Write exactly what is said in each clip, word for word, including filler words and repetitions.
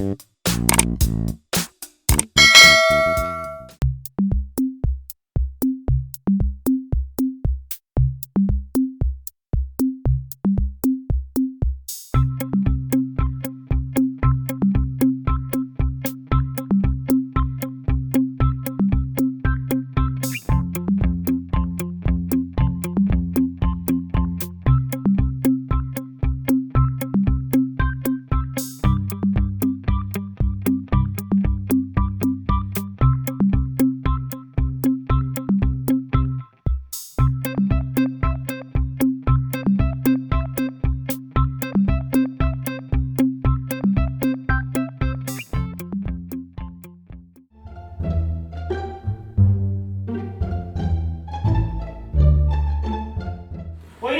ওই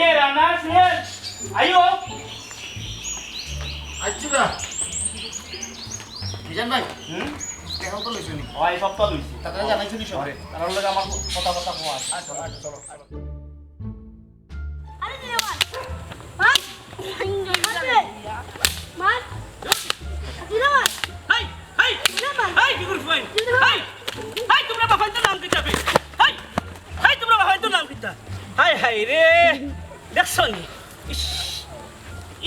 রে রানা, শুয়েন, আইও। আচ্ছা দা। মিজান ভাই, হুম? এখন তো লইছো নি? ওই সব তো লইছি। তারা জানাইছো নি সবরে? তারার লগে আমার কথা কথা কওয়া আছে। আচ্ছা, আচ্ছা, চলো, চলো। আরে দিলাওয়ার, মার। মার। দিলাওয়ার। হাই, হাই, দিলাওয়ার। হাই, কি করছ ভাই? দিলাওয়ার। হাই, হাই, তোমরা বাফাইতো নাম কিতা বে? হাই, হাই, তোমরা বাফাইতো নাম কিতা? হাই, হাই রে, দেখছো নি? ইস,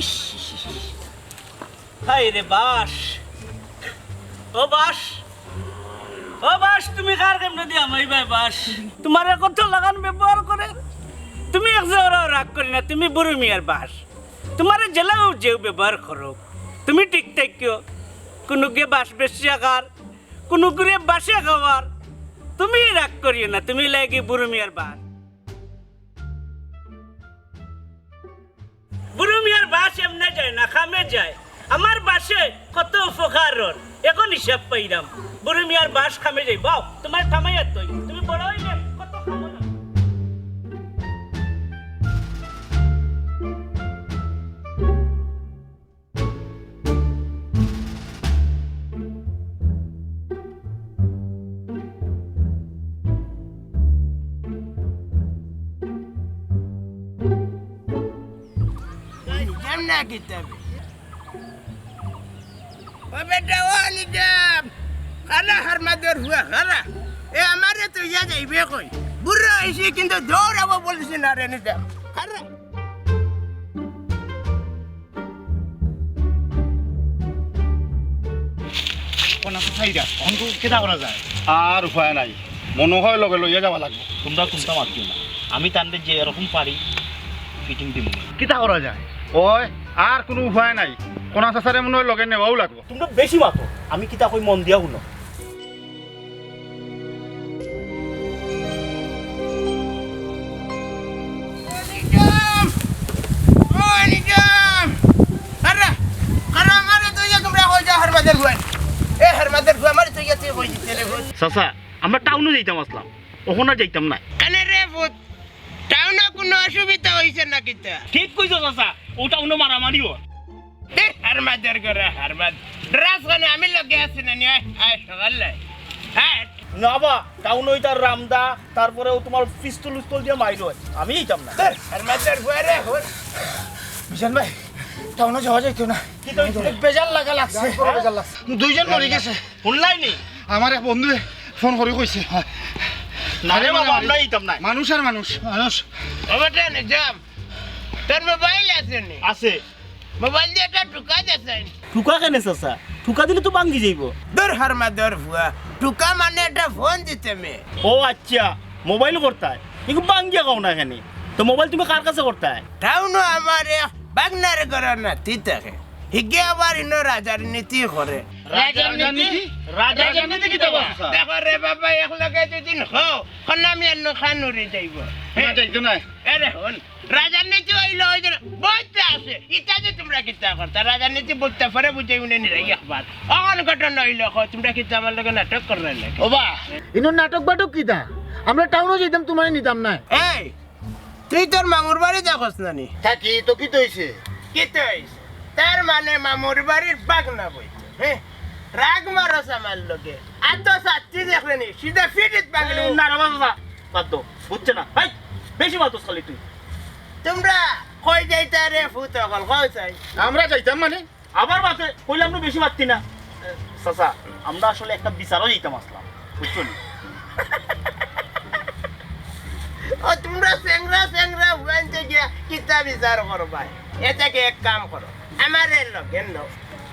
ইস, ইস, ইস, ইস। হায় রে বাঁশ, ও বাঁশ, ও বাঁশ, তুমি কার কেমনে দিয়া মাইবায় বাঁশ? তুমারে কত লাখান ব্যবহার করে, তুমি এক জাগারও রাগ করি না, তুমি বুরু মিয়ার বাঁশ। তুমারে যেলাউ যেউ ব্যবহার করো, তুমি ঠিক থাকিও। কুনুগুয়ে বাঁশ বেচিয়া খার, কুনুগুরে বাঁশে খাওয়ার, তুমি রাগ করিও না, তুমি লাগি বুরু মিয়ার বাঁশ। বুরু মিয়ার বাঁশ এমনে যায় না, কামে যায়। আমার বাঁশে কত উপকার অর, এখন হিসাব পাইরাম। বুরু মিয়ার বাঁশ কামে যায়, বাও, তুমার কামাইয়ার তৈ। তুমি বড় অইলে কত কামো না। নিজাম না কিতাবে। ও বেটা, ও নিজাম। খারা হারমাদর ফুয়া, খারা। এ আমারে তো ইয়া যাইবে কই। বুড়া অইছি কিন্তু দৌড়াবো বলছি না রে নিজাম। খারা। কোন আছে সাইডা? অখন তো কিতা করা যায়? আর উপায় নাই, মনো অয় লগে লইয়া যাওয়া লাগবো। তুমরা কুন্তা মাতিও না, আমি তানরে যে এরকম পারি ফিটিং দিমু। কিতা করা যায়? ওই, আর কুনু উপায় নাই, কোন চাচারে মনো অয় লগে নেওয়াউ লাগবো। তুমরা বেশি মাতো, আমি কিতা কই মন দিয়া হুনো। নিজাম! ও নিজাম! আরে, আরে, আমারে তো ইয়া তুমরা কই যা হারমাদর ফুয়া। এ হারমাদর ফুয়া, আমারে তো ইয়া তুই কই দিতে রে ফুয়া। চাচা, আমরা টাউনো যাইতাম আছলাম, অখন আর যাইতাম না। কেনে রে ফুত, টাউনো কুনু অসুবিধা অইছে না কিতা? ঠিক কইছো চাচা, অউ টাউনো মারামারি অয়। এ, হারমাদর করে, হারমাদ। ডরাস কেনে, আমি লগে আছি না নি, আয়, আয়, সকাল লাই। হ্যাঁ। না বা, টাউনো ইতার রামদা, তারপরে অউ তুমার পিস্তল উস্তল দিয়া মাইর অয়। আমি যাইতাম না। ধুর, হারমাদর ফুয়া রে, হুন। মিজান ভাই, টাউনো যাওয়া যাইতো না। কিতা অইছে? বেজার লাগা লাগছে। বেজার লাগছে। দুইজন মরি গেছে। হুনলায় নি? আমার এক বন্ধুয়ে ফোন করি কইছে। না রে বাবা, আমরা যাইতাম না। মানুষ আর মানুষ, মানুষ। ও বেটা, নিজাম, তোর মোবাইল আছে নি? আছে। মোবাইল দিয়া একটা টুকা দেখাইন। টুকা কেনে চাচা? টুকা দিলে তো ভাঙ্গি যাইবো। ধুর হারমাদর ফুয়া, টুকা মানে একটা ফোন দিতে মে। ও আচ্ছা, মোবাইল করতায়? ইগু ভাঙ্গিয়া কও না কেনে? তো মোবাইল তুমি কার কাছে করতায়? টাউনো আমার এক ভাগনার ঘরর নাতি থাকে। হিগে আবার ইনো রাজার নীতি করে। রাজার নীতি? রাজার নীতি কিতা বা? দেখো রে বাবা, এক লগে দুদিন হও, কন্যা মিয়ার নু খান উড়ি যাইবো। না, যাইতো না। এরে হুন, রাজার নীতি অইলো অউ যে বইতে আছে, ইতা যে তুমরা কিতা করতায়, রাজার নীতি বইতে পারে বুঝাই উনে নিরাই একবার। অখন ঘটনা অইলো, কও, তুমরা কিতা আমার লগে নাটক কররায় নাকি? ও বা, ইনো নাটক বাটক কিতা? আমরা টাউনো যাইতাম, তুমারে নিতাম না। এই, তুই তোর মামুর বাড়ি থাকস না নি? থাকি, তো কিতা অইছে? কিতা অইছে? তার মানে মামুর বাড়ির ভাগনা বইতে, হ্যাঁ? রাগ মারস আমার লগে। আর তো সাচ্চি দেখলে নি, সিধা ফিটিত ভাগলে। না রে বাবা, বাদ দেও, বুঝছে না। হেই, বেশি মাতস খালি তুই। তুমরা কই যাইতায় রে ফুত অকল, কও চাই? আমরা যাইতাম মানে? আবার মাতে, কইলাম নু বেশি মাততি না। চাচা, আমরা আসলে একটা বিচারো যাইতাম আছলাম, বুঝছো নি? ও, তুমরা চেংরা চেংরা হুয়াইনতে গিয়া কিতা বিচার করবায়? এ থাকি এক কাম করো, আমারে লগে নেও,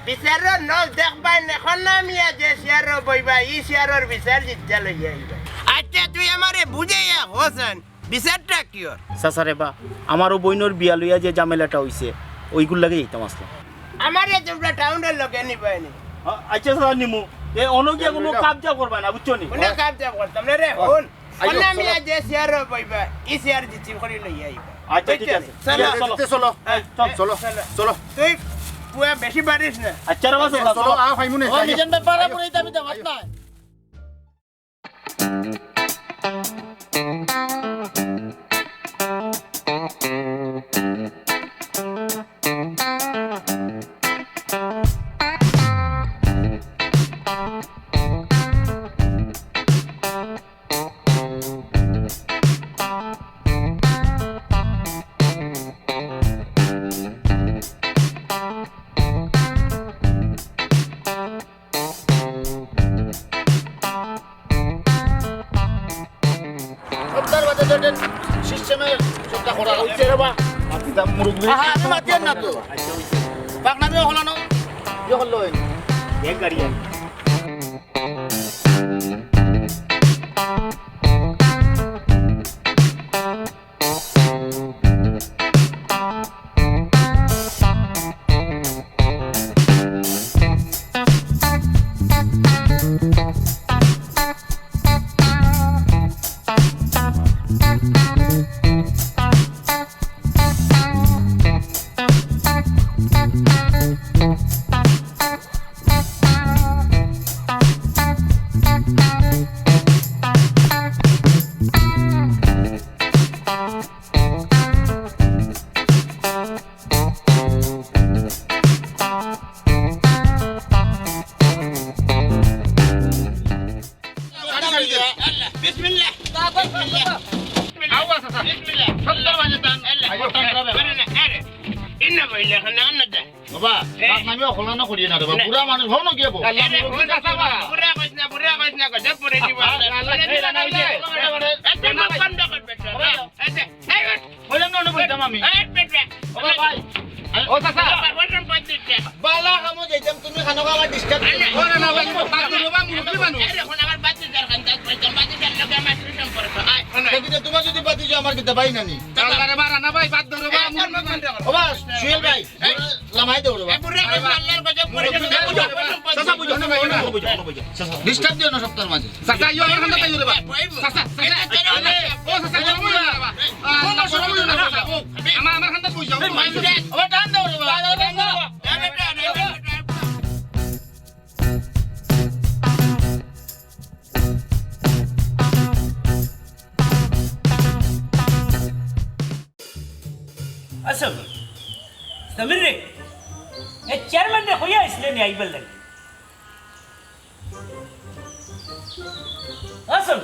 বিচারো নেও, দেখবায় না, খন্না মিয়া যে চেয়ারো বইবা, ই চেয়ারর বিচার জিতিয়া লইয়া আইবা। আচ্ছা, তুই আমারে বুঝাইয়া কছইন, বিচারটা কিওর? চাচা রে বা, আমার অউ বইনর বিয়া লইয়া যে ঝামেলাটা অইছে, অইগুর লাগি যাইতাম আছলাম। আমারে তুমরা টাউনর লগে নিবায় নি? আ-, আচ্ছা চাচা, নিমু। এ, অনো গিয়া কুনু কাবজা করবায় না, বুঝছো নি? কুনু কাবজা করতাম না রে, হুন। আইও, খন্না মিয়া যে চেয়ারো বইবা, ই চেয়ার জিতি করি লইয়া আইবা। আচ্ছা, ঠিক আছে। চলো। চলো। চলো। হ্যাঁ, চলো। চলো। তুই পুয়া বেশি পারিস না। আচ্ছা রে বা, চলো, চলো। আ, ফাইমুনে, ও, আইও। মিজান ভাই, পারা পড়ে যাবি, দাওয়াত নাই। সপ্তাহর বাদে তো এটা সিস্টেমে সবটা করা অইছে রে বা। মাতিতাম মুরব্বি। আহা, আমি মাতিয়ার না তো। পাকনামি হলানো। ইয়ে করলো এই। এক গাড়ি আই। বিসমিল্লাহ। আউয়া চাচা। বিসমিল্লাহ। সত্তর বাজে তান। আল্লাহ। আরে, ইন্না বাইলা খানা আন্না দা। বাবা, এ। পাকনামি অকলানো করিও না রে বাবা। না। বুড়া মানুষ, হনো গিয়া বউ। আরে, বুড়া কইস না, বুড়া কইস না, গজব পড়ে দিব। আল্লাহ, আল্লাহ, আল্লাহ, আল্লাহ, আল্লাহ। আল্লাহ। এতে মুখ বন্ধ কর বেটা। এই, এই, কইলাম না, অনো বইতাম আমি। এই, বেটা। ও ভাই। ও চাচা। বালা কামো যাইতাম, তুমি খানো খাওয়া disturb করো। ও না, না, ভাই, বাদ দে বাবা, মুরব্বি মানুষ। আরে, এখন আমার বাদ দে, যার খান, যার খান, বাদ দে, যার লগে আমার কি সম্পর্ক? আয়, শোনো। দেখি তো, তোমার যদি বাদ দে, আমার কিতা ভাই নানি? আল্লাহ রে, বাড়া না ভাই, বাদ দে রে বাবা, মুরব্বি মানুষ। ও বাস, সুহেল ভাই, লামাই দেও রে বাবা। এ, বুড়া কইস না, আল্লাহর গজব পড়ে গেছে। চাচা, বুঝো, বুঝো, বুঝো, বুঝো। Disturb দিও না সপ্তাহর মাঝে। চাচা, ইয়ো, আমার খান্দা তাই রে বাবা। চাচা, চাচা। ও, চাচা, গরম অইও না রে বাবা। আ, গরম অইও না রে বাবা। ও, আমার, আমার খান্দা কই যাও? এই, ভাই, ও, টান দাও রে বাবা। টান দাও। আচ্ছা, সমীর রে, এ চেয়ারম্যানরে কইয়া আইছলে নি আইবার লাগি? আচ্ছা,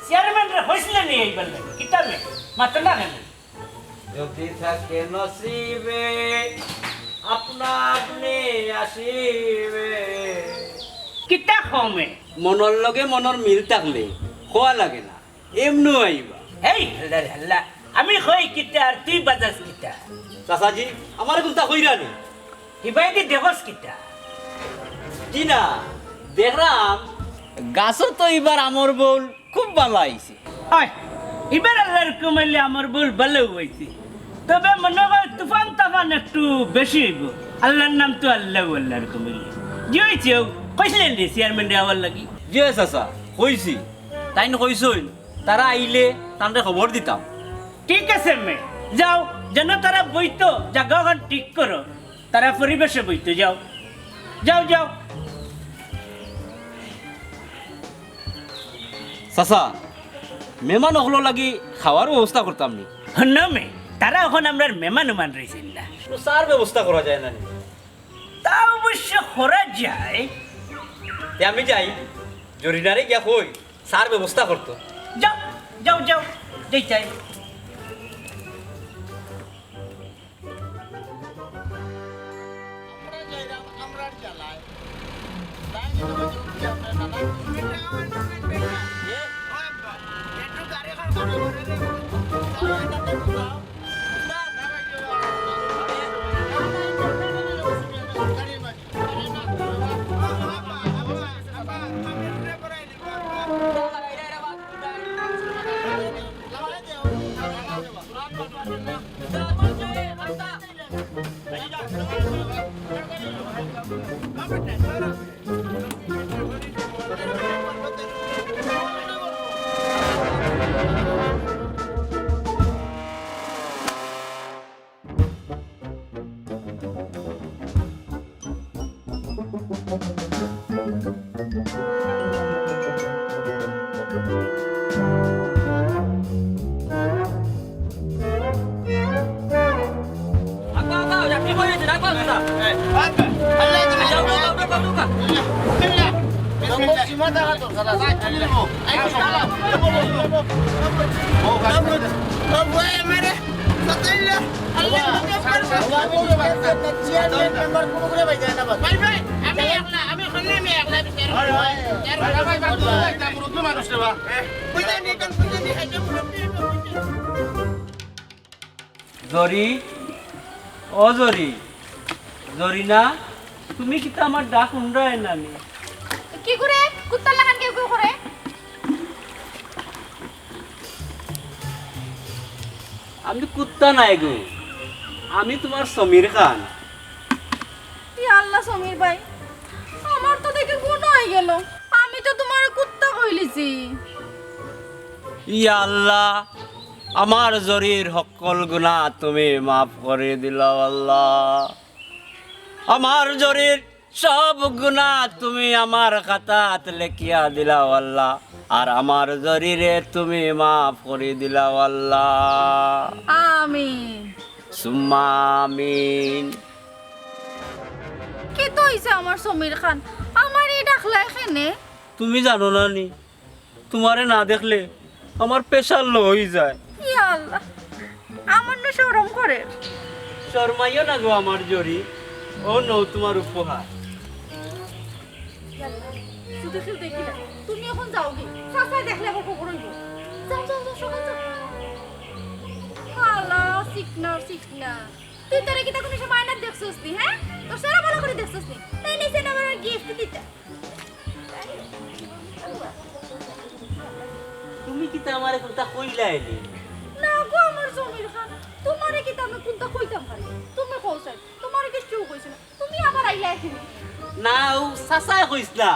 চেয়ারম্যানরে কইছলে নি আইবার লাগি? কিতা রে? মাতো না কেনে? যদি থাকে নসিবে, আপনা আপনি আসিবে। কিতা কমে? মনর লগে মনর মিল থাকলে কওয়া লাগে না, এমনেউ আইবা। এই হাল্লা রে হাল্লা, আমি কই কিতা আর তুই বাজাস কিতা? চাচাজি, আমারে কুন্তা কইরা নি? হিবায়দি দেখস কিতা? জি না, দেখরাম। গাছো তো ইবার আমর বউল খুব ভালা আইছে। অয়, ইবার আল্লার হুকুম অইলে আমর বউল ভালা অইছে। তবে মনো কয় তুফান-তাফান একটু বেশি অইবো। আল্লার নাম তো আল্লাউ, আল্লার হুকুম অইলে। জি অইছে, অউ কইছলে নি চেয়ারম্যানরে আওয়ার লাগি? জি অয় চাচা, কইছি। তাইন কইছইন, তারা আইলে তানরে খবর দিতাম। ঠিক আছে মে, যাও, যেন তারা বইতো, জাগা অখান ঠিক করো। তারা পরিবেশে বইতো, যাও। যাও, যাও। চাচা, মেহমান অকলর লাগি খাওয়ার ব্যবস্থা করতাম নি? হুনো মে, তারা অখন আমরার মেহমান উমান রইছইন না। তো চার ব্যবস্থা করা যায় না নি? তা অবশ্য করা যায়। তে আমি যাই, জরিনারে গিয়া কই, চার ব্যবস্থা করতো। যাও, যাও, যাও, যাইতায়। আমরা যাইরাম, আমরা ভাই, ভাই, আমি একলা, আমি অখানে আমি একলা বিচার করবো। জরি, ও জরি, জরিনা, তুমি কিতা আমার ডাক হুনরায় না নি? কি করে? কুত্তার লাখান কেউ কেউ করে? আমি কুত্তা নায় গো, আমি তুমার সমীর খান। ইয়া আল্লাহ সমীর ভাই, আমার তো দেখি গুনা অইগেলো, আমি তো তুমারে কুত্তা কইলিছি। ইয়া আল্লাহ, আমার জরির হক্কল গুনা তুমি মাফ করি দিলাও আল্লাহ। আমার জরির সব গুনা তুমি আমার খাতাত লেখিয়া দিলাও আল্লাহ, আর আমার জরিরে তুমি মাফ করি দিলাও আল্লাহ। আমিন। সুম্মা আমিন। কিতা অইছে আমার সমীর খান? আমারে ডাকলায় কেনে? তুমি জানো না নি? তুমারে না দেখলে আমার pressure low অইযায়। ইয়া আল্লাহ, আমার না শরম করের। শরমাইও না গো আমার জরি, অউ নেও তুমার উপহার। ইয়া আল্লাহ, যদি কেউ দেখি না, তুমি অখন যাওগি। চাচায় দেখলে আবার খবর অইবো। যাও, যাও, যাও, সকাল যাও। হালা, চিকনা, চিকনা। তুই তোরে কিতা কুনু সময় আয়নাত দেখছস নি, হে? তোর চেহারা ভালা করি দেখছস নি? তাইলে সে আমার gift দিতা। তুমি কিতা আমারে কুনতা কইলায় নি? না গো আমার সমীর খান, তুমারে কিতা আমি কুনতা কইতাম পারি? তুমি কও চাই, তুমারে কিচ্ছু কইছি না, তুমি আবার আইলায় কেনে? না, অউ চাচায় কইছলা,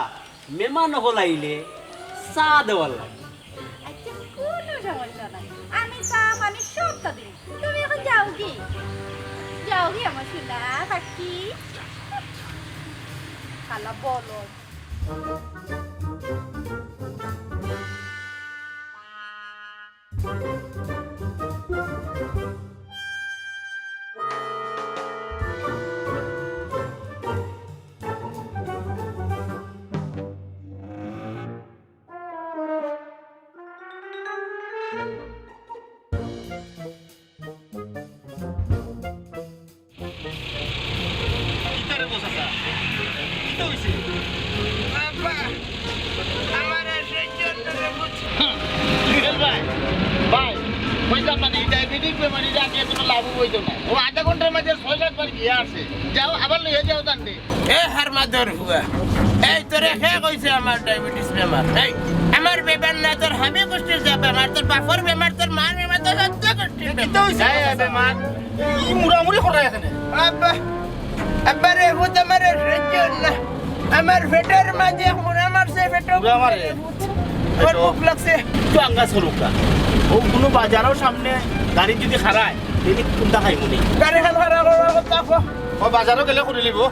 মেমান অকল আইলে চা দেওয়ার লাগি। আচ্ছা, কুনু সমস্যা নাই, আমি চা পানি সবতা দিমু। তুমি অখন যাওগি, যাওগি আমার সোনা পাখি। হালা বলদ। কিতা রে বউ চাচা? কিতা অইছে? আব্বা, আমার আর সহ্য অইতো না রে, বুঝছো? জুয়েল ভাই, ভাই, কইতাম মানে, এই diabetic বেমারি যে আগে কোনো লাভ অইতো না। ও আধা ঘন্টার মাঝে ছয় সাত বার গিয়া আছে। যাও, আবার লইয়া যাও তানরে। এ হারমাদর হুয়া, এই তোরে কে কইছে আমার diabetes বেমার? এই, আমার বেমার না, তোর হাবি গোষ্ঠীর যে বেমার, তোর বাপর বেমার, তোর মার বেমার, তোর চৌদ্দ গোষ্ঠীর বেমার। কিতা অইছে? এই বেমার। ই মুড়ামুড়ি করা এখানে। আব্বা, আব্বা রে, ভূত আমার সহ্য অর না। আমার পেটর মাঝে এক মুড়া মারছে, পেটো মুড়া মারে? আমার ভুক লাগছে। তো আঙ্গাজ করুক না। ও কোনো বাজারও সামনে গাড়ি যদি খাড়ায়, তাইলে কুনটা খাইমু নি? গাড়ি খান খাড়া করার কথা কো। ও বাজারও গেলে করিলিবো।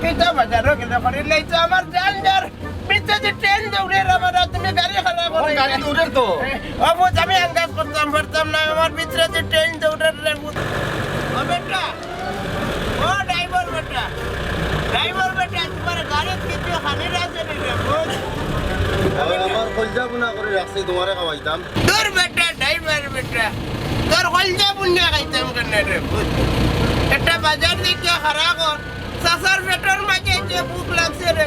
কিন্তু বাজারও গেলে করিলাই তো আমার জান যার। ভিতরে যে ট্রেন দৌড়ের আমার, তুমি গাড়ি খাড়া করো। গাড়ি দৌড়ের তো। ও ভূত, আমি আন্দাজ করতাম পারতাম না, আমার ভিতরে যে ট্রেন দৌড়ের রে ভূত। ও বেটা, ও ড্রাইভার বেটা, ড্রাইভার বেটা, তোমার গাড়িত কিছু খানির আছে নি রে ভূত? ও, আমার কলজা বুনা করি রাখছি, তোমারে খাওয়াইতাম। দূর বেটা, ড্রাইভার বেটা, তোর কলজা বুনা খাইতাম কেনে রে ভূত? একটা বাজার দেখিয়া খাড়া কর। চাচার পেটর মাঝে ভুক লাগছে রে।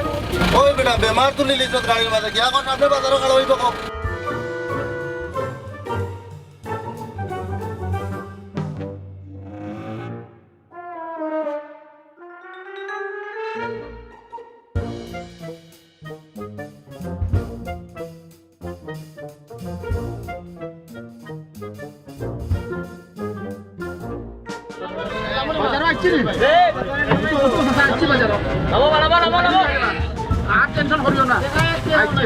ওই বেটা, বেমার তুলি লিছত গাড়ির মাঝে, গিয়া কও সামনে বাজারো খাড়া অইবো কও। বাজারো আইছি রে। আইছি বাজারো। নামো, নামো, নামো, নামো। আর টেনশন করিও না। আইছে।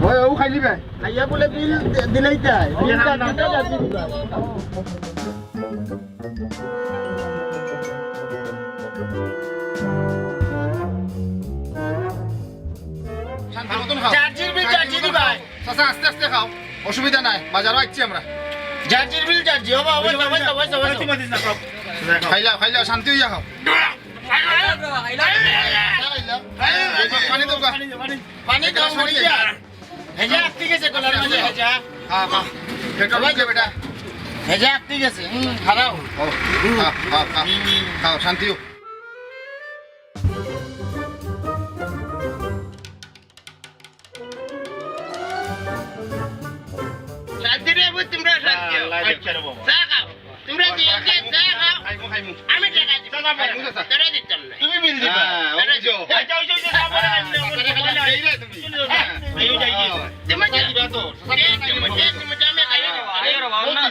ওই, ও খাইলি ভাই। আইয়া বলে বিল দি-, দিলেই তাই। বিল না, না, না। দিতে যাবি। শান্তি মতন খাও। চার্জির বিল, চার্জির ভাই। চাচা, আস্তে আস্তে খাও, অসুবিধা নাই, বাজারো আইছি আমরা। চার্জির বিল, চার্জি, হবা, হবা, হবা, হবা, হবা। খাইলাও, খাইলাও, শান্তি অইয়া খাও। খাইলাও। পানি দেও গা। পানি দেও, মরি যা। হেজা আটকি গেছে গলার মাঝে, হেজা। হ্যাঁ, হ্যাঁ। পেট্রোল ঢুকে বেটা। হেজা আটকি গেছে, হুম, হারাও। ও, খাও, খাও, খাও। খাও, শান্তি অও। শান্তি রে, বুঝ, তোমরা শান্তি অও। আল্লাহ দেখছে রে বাবা। চা খাও। তোমরা দুইজন চা খাও। খাইমু, খাইমু। আমি টেকা দিমু। চা খাও, খাইমু, চা। তোরা দিতাম না। তুমি বিল দিবা। হ্যাঁ, ওই যে। এই যাও, যাও, যাও, চা করে আনবে, ওই যে। এই রে তুমি। হ্যাঁ। এই যাই, এই। হ্যাঁ। তোমরা চা দিবা তো। এই, তোমরা চা, আমি খাই। আরে বাবা, না।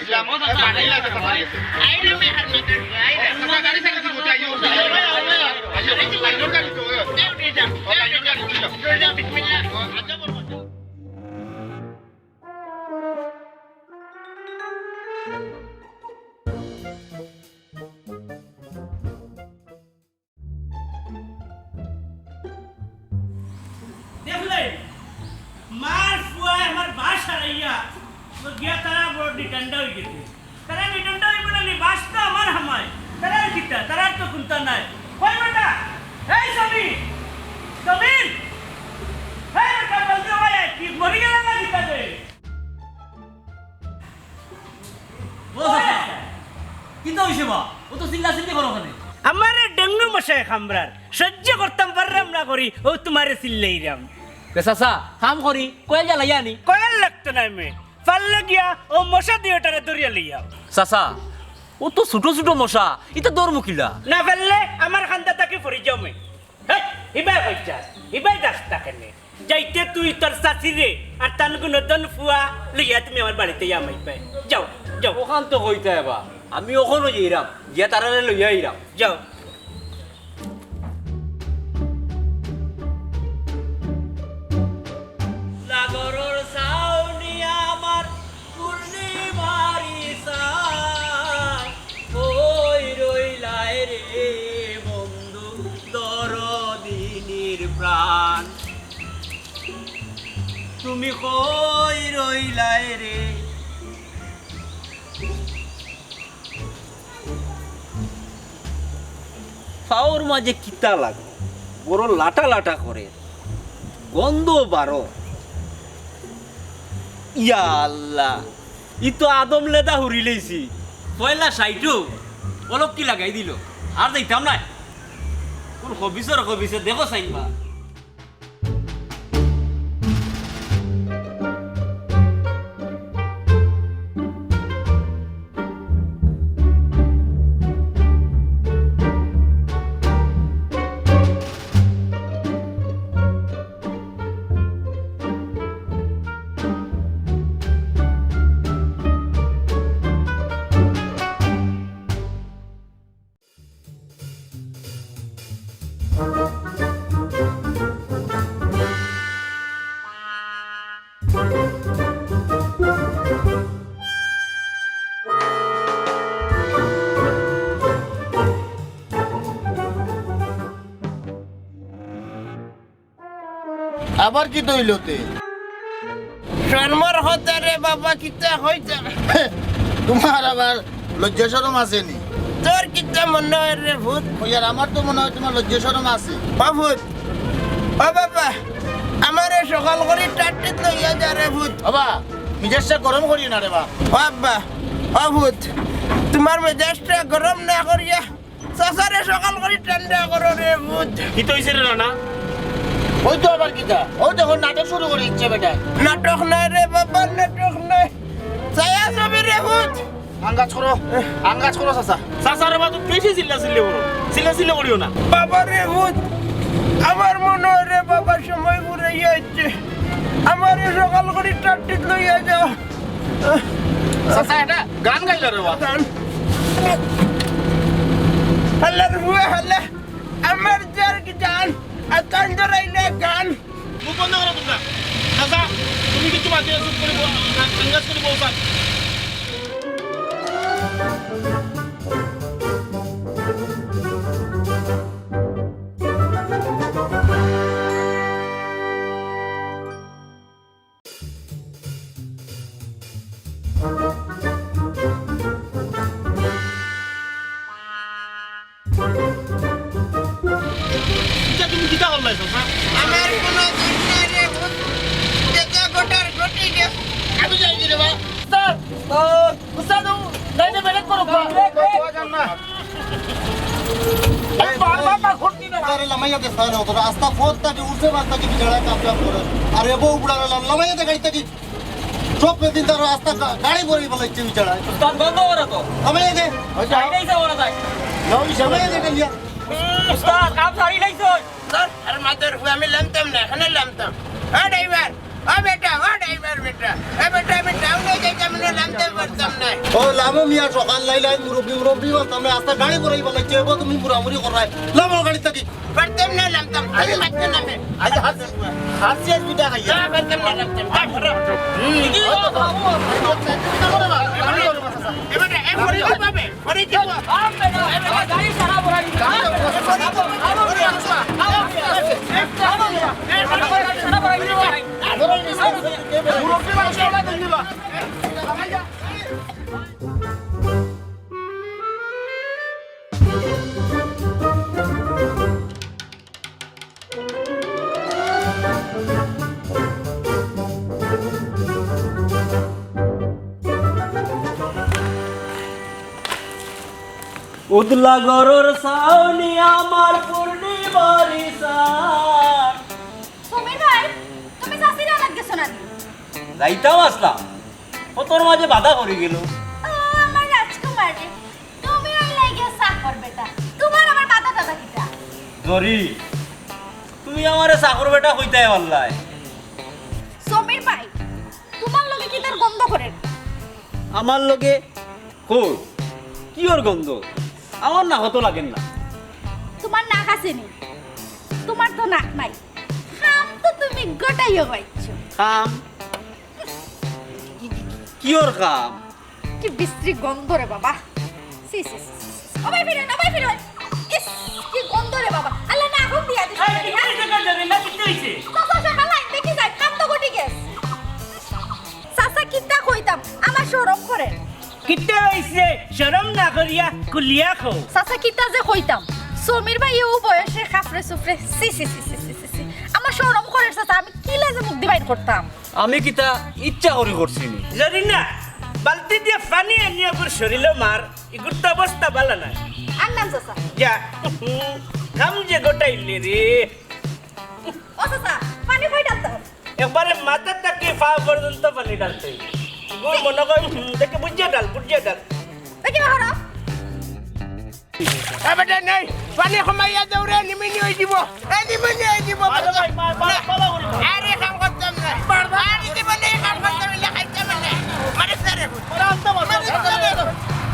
আইরে, আমি হার মাথা। আইরে। তোমরা গাড়ি চালাতে কোথায়? আইও, আইও, আইও। আইও, আইও, গাড়ি তো। যাও, যাও, যাও। যাও, যাও, বিসমিল্লাহ। দেখলে, মার ফুয়ায় আমার বাস হারাইয়া, তো গিয়া তারা বড় নিটান্ডা অই গেছে। তারা নিটান্ডা অইবো না নি, বাস তো আমার হামায়। তারার কিতা, তারার তো কুন্তা নাই। কই বেটা? এই সমীর! সমীর! এই বেটা, জলদি আয়, কি মরি গেল না কিতা রে? ও চাচা, কিতা অইছে বা? অত চিল্লা চিল্লি করো কেনে? আমারে ডেঙ্গু মশায় কামড়ার, সহ্য করতাম পাররাম না করি, অউ তুমারে চিল্লাইরাম। তে চাচা, কাম করি, কয়েল জ্বালাইয়া আনি। কয়েল লাগতো নায় মে, পারলে গিয়া অউ মশা দুইওটারে ধরিয়া লইয়া। চাচা, অত ছোট ছোট মশা, ইতা ধরমু কিলা? না পারলে আমার কান্দা থাকি পড়ি যাও মে। হেই, ইবায় কই যাস? ইবায় যাস তা কেনে? যাইতে তুই তোর চাচিরে আর তান গুণধন ফুয়া লইয়া তুমি আমার বাড়িত আইয়া হামাইবায়। যাও, যাও। অখান তো কইতায় বা, আমি অখনউ যাইরাম, গিয়া তারারে লইয়া আইরাম। যাও। সাগরর ছাউনি আমার পূর্ণিমারি চাই, কই রইলায় রে বন্ধু দরদিনীর প্রাণ, তুমি কই রইলায় রে? পাওর মাঝে কিতা লাগলো? বড় লাটা লাটা করে, গন্ধ বারো। ইয়া আল্লাহ, ই তো আদম লেদা হুরি লইছি। পয়লা সাইটও অলক কি লাগাই দিল, আর যাইতাম না। কোন খবিসর খবিসে দেখো চাইন বা। আবার কিতা অইলো তে? শরমর কথা রে বাবা, কিতা কইতাম? তুমার আবার লজ্জা শরম আছে নি? তোর কিতা মনে অয় রে পুত? ওই আর আমার তো মনে অয় তুমার লজ্জা শরম আছে। ও পুত, ও বাবা, আমারে সকাল করি টাট্টিত লইয়া যা রে পুত। বাবা, মেজাজটা গরম করিও না রে বা। ও আব্বা, ও পুত, তুমার মেজাজটা গরম না করিয়া চাচারে সকাল করি ঠান্ডা করো রে ভূত। কিতা অইছে রে রানা? ওই তো আবার কিতা? ওই দেখো নাটক শুরু করি দিছে বেটা। নাটক নায় রে বাবা, নাটক নায়। ছায়াছবি রে ভূত। আন্দাজ করো, আন্দাজ করো চাচা। চাচা রে বা, তুমি বেশি চিল্লা চিল্লি করো, চিল্লা চিল্লি করিও না। বাবা রে ভূত, আমার মনো অয় রে বাবা সময় ফুরাইয়া আইছে। আমারে সকাল করি টাট্টিত লইয়া যাও। চাচা, এটা গান গাইলা রে বা। গান। হালার ফুয়া হালা, আমার যার কি জান, আর তান ধরাইলে গান। মুখ বন্ধ করো তোমরা। চাচা, তুমি কিচ্ছু বাদ দিয়ে চুপ করে বউ-, আ-, আন্দাজ করে বউ চান। ইটা তুমি কিতা করলায়, চাচা? আমার কোনো দোষ নাই রে, ভূত। যেটা ঘটার ঘটি গেছে। আমি যাই রে বা। স্যার, আহ, উস্তাদ, লাইনে ব্রেক করো। আরে, লামাইয়া দে, স্যার, অত রাস্তা পথ থাকি উঠছে, বাদ থাকি বিছানায় কাপ কাপ করে। আরে, বউ বুড়া লামাইয়া দে গাড়ি থাকি। সব দিন তার রাস্তা গা-, গাড়ি ভরে ফেলাইছে বিচারায়। উস্তাদ, বন্ধ করো তো। আমি এই যে, আচ্ছা। গাড়ি নেই তো ওরা তাই। আমি এই যে, গেলিয়া। উস্তাদ, কাম সারি নাই তো। স্যার, আরে মাথার উপরে আমি লামতাম না, এখানে লামতাম। ও ড্রাইভার, ও বেটা, ও ড্রাইভার বেটা। এ বেটা, আমি টাউনে যাইতাম না, লামতাম পারতাম না। ও লামো মিয়া, সকাল নাই নাই, মুরব্বি, মুরব্বি বলতাম না, রাস্তা গাড়ি ভরে ফেলাইছে, এবার তুমি মুরামুরি করায়। লামো গাড়ি থাকি। পারতাম না, লামতাম। আমি মারতে নামে। আজ হাত, হাত শেষ দুইটা খাইয়া। না, পারতাম না, লামতাম। যা, সরো। হুম। কি? এবার, এ, পরে কি পাবে? পরে কি পাবে? উদলা গরর ছাউনি আমার পূর্ণিমারি চান। সমীর ভাই, তুমি চাচির আনাত গেছো না নি? যাইতাম আছলাম, পথর মাঝে বাধা পড়ি গেল। ও আমার রাজকুমার রে, তুমি অইলায় গিয়া চাকর বেটা, তুমার আবার বাধা দাদা কিতা? জরি, তুমি আমারে চাকর বেটা কইতায় পারলায়? সমীর ভাই, তুমার লগে কিতার গন্ধ করের? আমার লগে? কই, কিওর গন্ধ? আমার নাকো তো লাগের না। তুমার নাক আছে নি? তুমার তো নাক নাই। কাম তো তুমি গটাইও পাইছো। কাম? কিওর কাম? কি বিশ্রী গন্ধ রে বাবা। ছি, ছি, ছি, ছি, ছি। ও ভাই ফিরোন, ও ভাই ফিরোন। ইস, কি গন্ধ রে বাবা। আল্লাহ, না এখন দিয়া দিস। এই, কিতা হইছে, কার জানি না, কিতা হইছে? চাচা, সে হালাই, দেখি যাই, কাম তো ঘটি গেছ। চাচা, কিতা কইতাম, আমার শরম করে। কিতা হইছে, শরম না করিয়া কুলিয়া কও। চাচা, কিতা যে কইতাম, সমীর ভাই ও বয়সে খাফরে সুফরে, ছি, ছি, ছি। আমার শরম করে চাচা, আমি কিলা যে মুখ দি বাইর করতাম। আমি কিতা ইচ্ছা করি করছি নি? জানি না, বালতি দিয়া পানি আনিয়া ওর শরীলো মার, ইগুর তো অবস্থা বালা নায়। আনলাম চাচা। যা, কাম যে গটাইলে রে। ও চাচা, পানি কই ডালতাম? একবারে মাথা থাকি পাও পর্যন্ত পানি ডালতে। ইগুর মনো কয়, হুম, দেখে বুঝিয়া ডাল, বুঝিয়া ডাল। দেখি বাহারা। এ বেটা, নেই, পানি কমাইয়া দেও রে, নিমিনি অই যিবো। এ, নিমিনি অই যিবো। আরে ভাই, মা-, মা-, না। মালা করি না। আরে, কাম করতাম না। বারবার। আরে, জীবনে কাম করতাম না, খাইতাম না। মারিস না রে। মারা আনতাম আসলাম। মারিস না রে।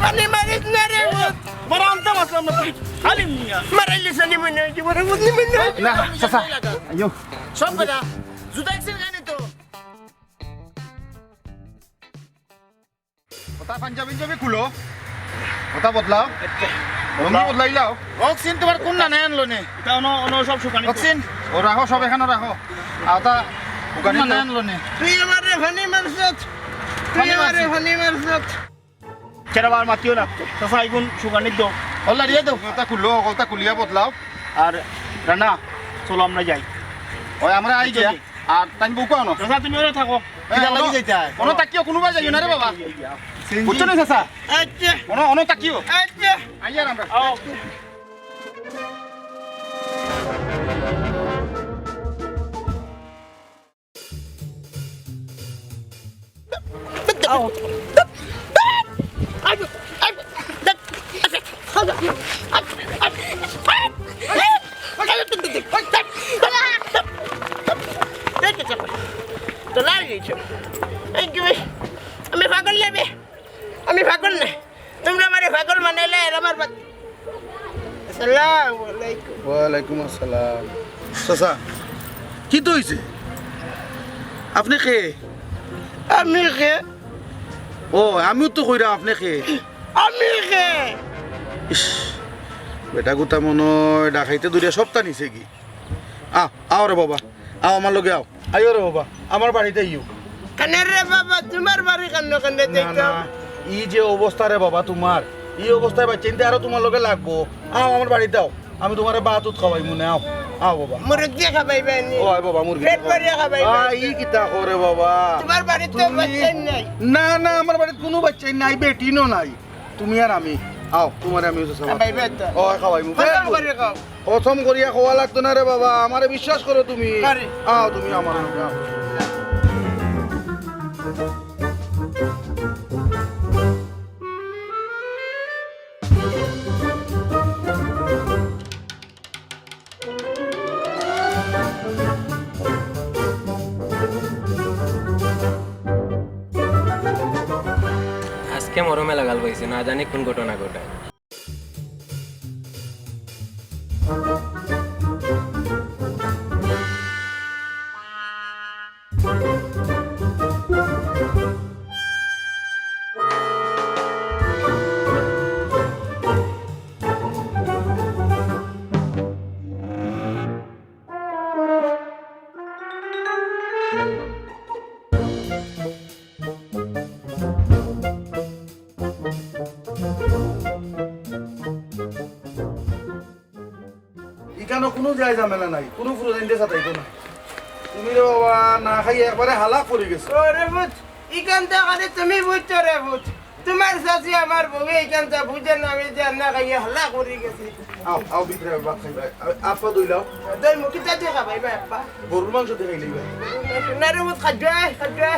পানি মারিস না রে, ভূত। মারা আনতাম আসলাম না, তুই খালি মিয়া। মারাইলে সে নিমিনি অই যিবো রে, ভূত নিমিনি অই যিবো। না, চাচা, আইও। সব বেটা, জুতা একশন খানি তো। ওটা পাঞ্জাবি টাঞ্জাবি খুলো, ওটা বদলাও, আচ্ছা। লুঙ্গি বদলাইলাও। অক্সিন তোমার কোন না আনলো নে? এটা অন্য, অন্য সব শুকানি। অক্সিন, ও রাখো, সব এখানো রাখো। আর ওটা কোন শুকানি না তো। আনলো নে? তুই আমারে ফানি মারছত, তুই ফানি আমারে মারছত। ফানি মারছত। ছেড়ে বার মাতিও না, চাচা, ইগুন শুকানি দাও। ওলা দিয়ে দাও। ওটা খুলো, ওটা খুলিয়া বদলাও। আর রানা, চলো আমরা যাই। ওই আমরা আই গিয়া। আর তাইন বউকে আনো। চাচা, তুমি ওরা থাকো। এ, কিতা লাগি অনো, যাইতায়? অনো থাকিও, কুনুবায় যাইও না রে বাবা। সিএনজি। বুঝছো নি চাচা? আচ্ছা। অনো, অনো থাকিও। আচ্ছা। আইয়ার আমরা। আও। আও। আমি পাগল না। আমি পাগল না। তোমরা আমারে পাগল বানাইলে আর আমার বাত-, আসসালামু আলাইকুম। ওয়ালাইকুম আসসালাম। চাচা, কিতা অইছে? আপনে কে? আমি কে? ও, আমিও তো কইরাম আপনে কে? আমি কে? ইস, বেটা গুতা মনো অয় ডাকাইতে ধরিয়া সবতা নিছে গি? আও, আও রে বাবা, আও আমার লগে আও। আইও রে বাবা, আমার বাড়িত আইও। কেনে রে বাবা, তুমার বাড়ি কেনে, কেনে না, যাইতাম? না, ই যে অবস্থা রে বাবা তুমার, ই অবস্থায় বাইচ্চাইন্তে আরো তুমার লগে লাগবো। আও আমার বাড়িত আও, আমি তুমারে ভাত উত খাওয়াইমু নে, আও, আও বাবা। মুরগি খাবাইবা নি? ও আয় বাবা, মুরগি পেট খাওয়াইমু। ভরিয়া খাবাইবা। আ, ই কিতা করে বাবা? তুমার বাড়িত তো তুমি বাইচ্চাইন নাই। না, না, আমার বাড়িত কুনু বাইচ্চাইন নাই, বেটিনও নাই। তুমি আর আমি, আও, তুমারে আমি চাচা খাবাইবা তো? ও, খাওয়াইমু। কসম করি খাও। কসম করিয়া কওয়া লাগতো না রে বাবা, আমারে বিশ্বাস করো তুমি। আরে। আও, তুমি আমার লগে আও। আজকে মরমে লাগাল পাইছে, না জানি কোন ঘটনা ঘটায়। ইখানো কুনু যায় ঝামেলা নাই, কুনু ফুরুতাইন্তে সাতাইতো না। তুমি রে বাবা না খাইয়া একবারে হালাক পড়ি গেছো। ওরে ভূত, ইখানতা খালি তুমি বুঝছো রে ভূত। তুমার চাচি আমার বউয়ে ইখানতা বুঝে না, আমি যে না খাইয়া হালাক পড়ি গেছি। আও, আও ভিতরে আও, ভাত খাইবা। আ-, আত পা ধুইলাও। দই মুখি চাচি খাবাইবা আব্বা। গরুর মাংস দি খাইলাইবা। না রে ভূত, খাইবে, খাইবে।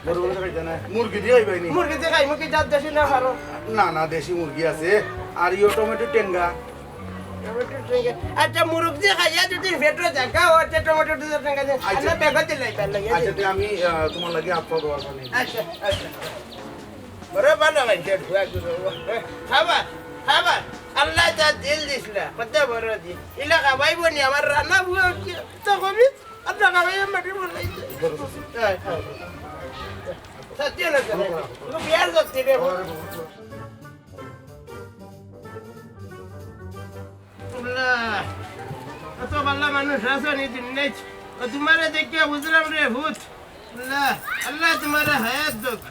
গরুর মাংস খাইতা না? মুরগি দি খাইবায় নি? মুরগি দি খাইমু, কি জাত দেশি না পারো? না, না, দেশি মুরগি আছে। আর ইয়ো টমেটো টেঙ্গা। Tomato Tenga. আচ্ছা, মুরগি দি খাইয়া যদি পেটো জাগা অয়, আচ্ছা, টমেটো টেঙ্গা দি। আচ্ছা। আল্লাহ বেগতে লইবার লাগে। আচ্ছা, তে আমি, আহ, তুমার লাগি আত পা ধোয়ার পানি। আচ্ছা, আচ্ছা। বড় ভালা মানষর ফুয়া গো। খাবা, খাবা। আল্লায় যার দিল দিছলা, কত বড় দিল। ইলা খাবাইবো নি আমার রানা ফুয়া কি? তো কবি, আপনার খাবাইয়া মাটি বলাইছে। হ্যাঁ, হ্যাঁ। সত্যি না, তো বিয়ার করতে রে। আল্লাহ, এত ভালা মানুষ আছো নি দিন নাই। ও তুমারে দেখিয়া বুঝলাম রে ভূত। আল্লাহ, আল্লাহ তুমারে হায়াত দেউক।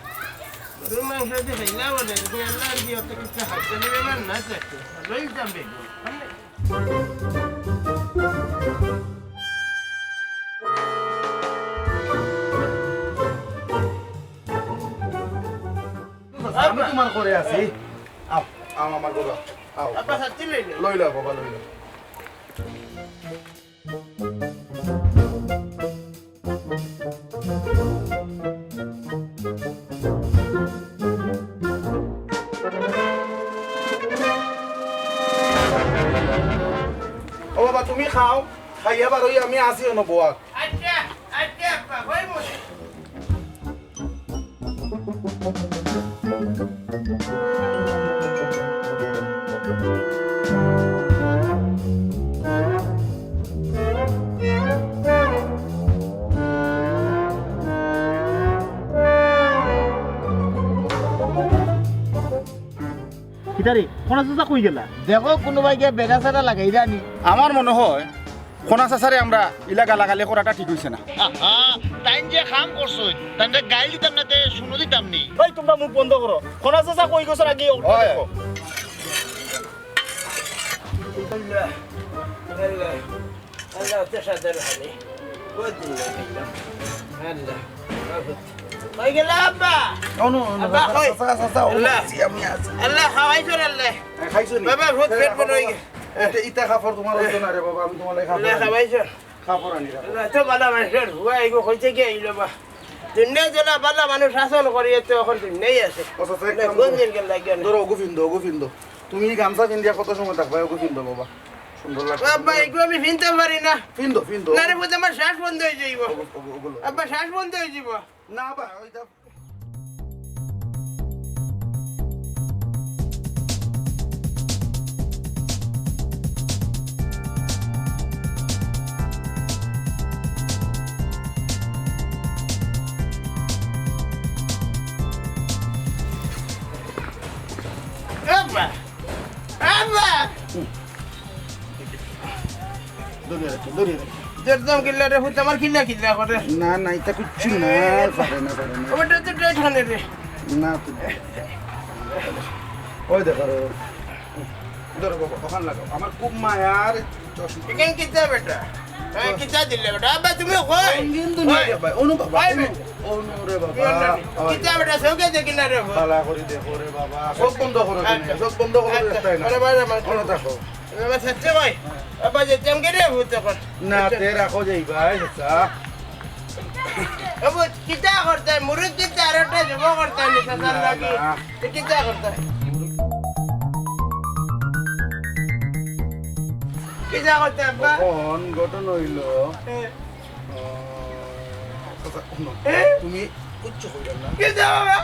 গরু মাংস দি খাইলা বলে, তুমি আল্লাহ আর কি অত কিছু হাত দিলে বেমার না চাইতে। ভালোই যাবে। আমি তুমার ঘরে আছি। আও, আও আমার ঘরে, আও। আব্বা, সাথে লইলে। লইলা বাবা, লইলা। ও বাবা, তুমি খাও, খাইয়া বারই আমি আছি অনো বওয়াত। আচ্ছা, আচ্ছা, আব্বা, হই মনে। কিতারে, খনা চাচা কই গেলা? দেখো, কুনুবায় গিয়া বেড়া-ছেড়া লাগাইরা নি। আমার মনো অয়, খনা চাচারে আমরা ইলা গালাগালি করাটা ঠিক অইছে না। আহা, তাইন যে কাম করছইন, তানরে গাইল দিতাম না, তে শুনো দিতাম নি। এই, তুমরা মুখ বন্ধ করো। খনা চাচা কই গেছইন আগে অটা অয়। দেখো। আল্লাহ, আল্লাহ, আল্লাহ, অত সাদর খালি। বহুত দিন না খাইলাম। আল্লাহ, বহুত। কই গেলা আব্বা? ও, নো, নো, আব্বা, চাচা, কই? চাচা, চাচা, ও, আল্লাহ। আছি, আমি আছি। আল্লাহ, খাওয়াইছো রে, আল্লাহ। এ, খাইছো নি? বাবা, বহুত এ, পেট বাবা, বড় অই গেছে। ইতা, ইতা কাপড় তুমার অইতো না রে বাবা, আমি তুমার লাগি কাপড় আনছি। আল্লাহ, খাওয়াইছো। কাপড় আনি রাখো। আল্লাহ, তো বালা মানষর ফুয়া, এগু কইতে কি আইলো বা? দুনিয়া যেলা বালা মানুষ শাসন করিয়ে তো এখন দুনিয়াই আছে। আচ্ছা, আচ্ছা, এক না, কাম কোন করো। দিন গেল লাগে না। ধরো, ওগু ফিন্দো, ওগু ফিন্দো। তুমি গামছা ফিন্দিয়া কত সময় থাকবা? ওগু ফিন্দো বাবা, সুন্দর লাগবে। বাবা, এগুলো আমি ফিনতে পারি না। ফিন্দো, ফিন্দো। না রে, বুঝ, আমার শ্বাস বন্ধ হয়ে যাইব। ওগু, ওগু, ওগু লো। আব্বা, শ্বাস বন্ধ হয়ে যাইব। না বা, ওইটা আব্বা! আব্বা! ধরে রাখো, ধরে রাখো। দেখতাম কিল্লা রে, ফুত আমার কিল্লা কিল্লা করে। না, না, এটা কিচ্ছু না, পারে না, পারে না। ওটা তো ড্রেস খানে রে। না, তো ওই দেখো রে। ধরো বাবা, ওখান লাগাও। আমার খুব মায়ার চশমা। এখান কিতা বেটা? হ্যাঁ, কিতা দিলে বেটা? আব্বা, তুমি কই? রঙিন দুনিয়া কই? রে ভাই, অনু বাবা, কই অনু, বেটা? অনু রে বাবা। কিতা বেটা, চোখে দেখি না রে ভাই। বালা করি দেখো রে বাবা। চোখ বন্ধ করো তুমি, আচ্ছা। চোখ বন্ধ করো আচ্ছা, দেখতে না। আরে ভাই, আমার অনু দেখো। আমার সাথে ভাই। আব্বা, যেতাম কে রে, ভূত এখন। না, আচ্ছা। তে রাখো যাই ভাই, আচ্ছা। ও ভূত, কিতা করতে? মুরুদ কিতা আর একটা জমা করতে আমি সাঁতার লাগি। না, না। তে কিতা করতে? কিতা করতে, আব্বা? এখন ঘটনা হইল, হ্যাঁ। আহ, আচ্ছা, হুনো, হ্যাঁ? তুমি কিচ্ছু কইরা না। কিতা বাবা?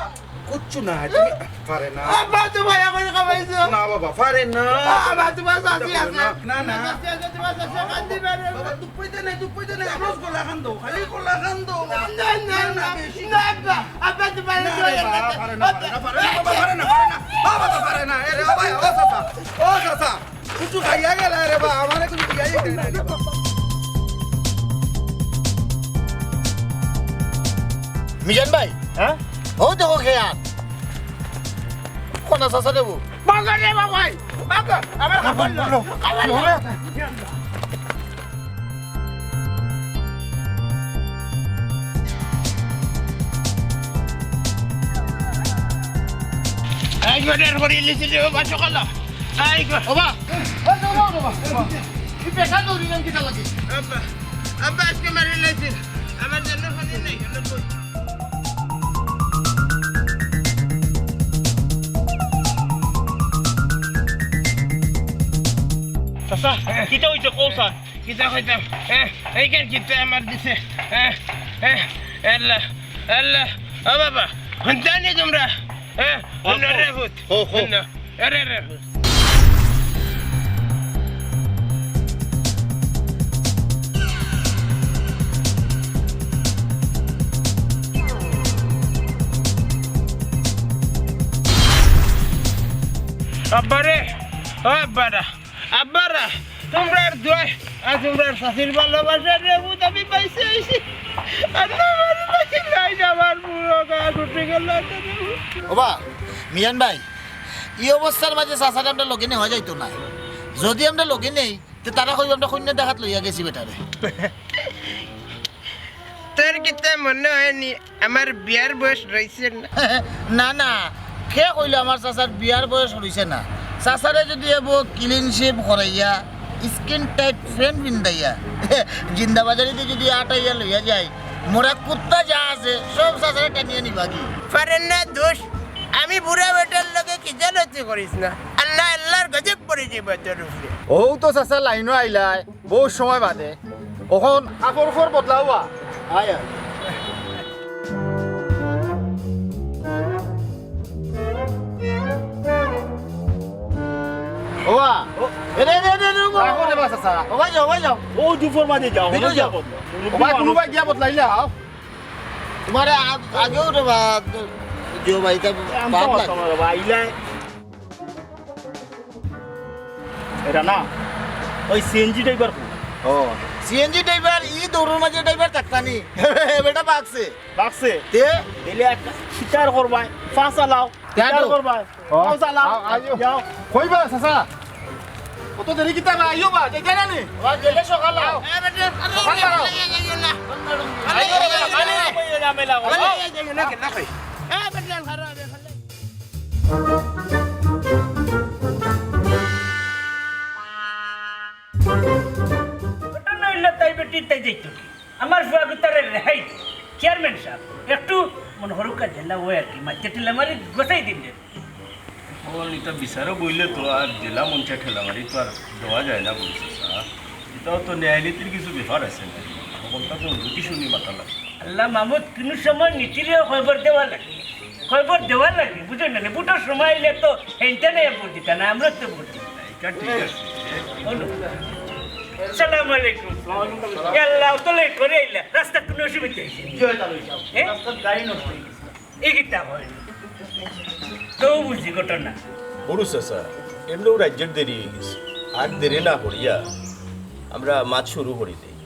কিচ্ছু না, তুমি পারে না। আব্বা, তুমি এখন খাবাইছো? না বাবা, পারে না। আব্বা, তোমার শাশি আছে। না, না, না। তোমার শাশি আছে, তোমার শাশি কান্দি পারে। বাবা, দুঃখ পাইতে নাই, দুঃখ পাইতে নাই। আমার গলা কান্দো, খালি গলা কান্দো। না, না, না, না, না, বেশি না, আব্বা, আব্বা, তোমার না রে বাবা, পারে না, পারে না, পারে না, বাবা, পারে না, পারে না। বাবা তো পারে না। এ রে বাবা, ও চাচা, ও চাচা। কিছু খাইয়া গেল রে বা, আমারে কিছু খাইয়া গেল রে বা। মিজান ভাই, হ্যাঁ? ও দেখো খেয়াল। কোন চাচা দেবো? বাগা রে বাবাই, বাগা, আমার কাপড় লো, কাপড় লো। এই করে করে ইলিশ রে, ও বাচ্চা কালা। এই গো। ওবা, ওই যাও, যাও, যাও, বাবা। কি পেশা দৌড়ি নাম কিতা লাগে? আব্বা, আব্বা, আজকে মারি লাইছে। আমার জন্য পানি নাই, অন্য কই? চাচা, কিতা হইছে কও স্যার? কিতা কইতাম? হ্যাঁ, এইখান কিতা আমার দিছে? হ্যাঁ, হ্যাঁ, আল্লাহ, আল্লাহ, ও বাবা, হুনতা নি তোমরা? হ্যাঁ, হুনো রে ভূত, হো, হো। হুনো। আরে, আরে, আরে। আব্বারে, ও আব্বারা, আব্বারা, তোমরার দোয়ায় আর তোমরার শাশির ভালোবাসা রে ভূত আমি পাইছি আইছি। আর না আমার পাইছি নাই, আমার পুরো গা ছুটি গেল। ওবা, মিজান ভাই, ই অবস্থার মাঝে চাচারে আমরা লগে নেওয়া যাইতো না। যদি আমরা লগে নেই, তে তারা কইব আমরা কইন্যা দেখাত লইয়া গেছি বেটারে। তোর কিতা মনে হয়নি আমার বিয়ার বয়স রইছে না? না, না, কে কইলো আমার চাচার বিয়ার বয়স রইছে না? চাচারে যদি এবো clean shave করাইয়া, skin tight pant পিন্দাইয়া, জিন্দাবাজারিতে যদি আটাইয়া লইয়া যাই, মোরা কুত্তা যা আছে, সব চাচারে টানিয়া নিবা কি? পারেন না দোষ, আমি বুড়া বেটার লগে খিজালতি করিস না। আল্লাহ, আল্লাহর গজব পড়ি যাইবো তোর উপরে। ও তো চাচা লাইনও আইলায়, বহুত সময় বাদে। অখন কাপড় উপর বদলাওয়া। আয়, আয়। ওবা। এ রে, রে, রে, রে, ওবা। রাখো রে বা, চাচা। ওবা যাও, ওবা যাও। ও দুপুর বাদে যাও, ভিতরে ওবা যাও। যাও। ওবা, কোনোবা গিয়া বদলাইলাও। তোমারে আগ-, আগেও রে বা, দিও ভাই, তা আমি তো বাদ পারতাম লাগে। না রে বা, আইলাই। এটা না, ওই সিএনজি ড্রাইভার কো? ও, সিএনজি ড্রাইভার, ই দৌড়র মাঝে ড্রাইভার থাকতা নি? বেটা বাগছে। বাগছে? তে? দিলে একটা শিকার করবায়, ফাঁস আলাও, শিকার করবায়, ও, ফাঁস আলাও। আও, আইও। যাও। কইবা, চাচা? অত দেরি কিতা বা? আইও বা, যাইতা না নি? বা, গেলে সকাল আও। এ, বেটা, আরে, সকাল আও। আরে, আরে, আরে, আইও, আরে, আইও, আরে, আইও, আইও, আইও, আইও, আইও, আইও, আইও। এ, বেটা, খারাপ, এ, খারাপ। ঘটনা হইল তাই বেটি তাই যাইতো কি? আমার ফুয়া গুতারে রেহাই দে। চেয়ারম্যান সাব, একটু মনে করুক্কা যেলা অয় আর কি, মাঝে ঠেলা মারি গছাই দিন রে। অখন ইতা বিচারো বইলে তো আর যেলা মন চায় ঠেলা মারি তো আর দেওয়া যায় না বলছে স্যার। ইতাও তো ন্যায় নীতির কিছু ব্যাপার আছে না, হকলতা তো বুঝি শুনি মাতা লাগে। আল্লাহ মাহমুদ, কুনু সময় নীতিরে খবর দেওয়া লাগে, খবর দেওয়া লাগে, বুঝো না নি? ভোটর সময় আইলে তো হেনতে নাই ভোট দিতা না, আমরা তো ভোট দিতা। ইটা ঠিক আছে। বলো। আসসালামু আলাইকুম। এ আল্লাহ, তো লেট করি আইলা, রাস্তাত কুনু অসুবিধা অইছে নি? জি অয়, তালুই সাব। এ? রাস্তাত গাড়ি নষ্ট অই গেছে। ই কিতা কইন? তো বুঝি ঘটনা। বুরু চাচা, এমনেউ রাইজ্যর দেরি অই গেছে, আর দেরি না করিয়া আমরা মাত শুরু করি দেই।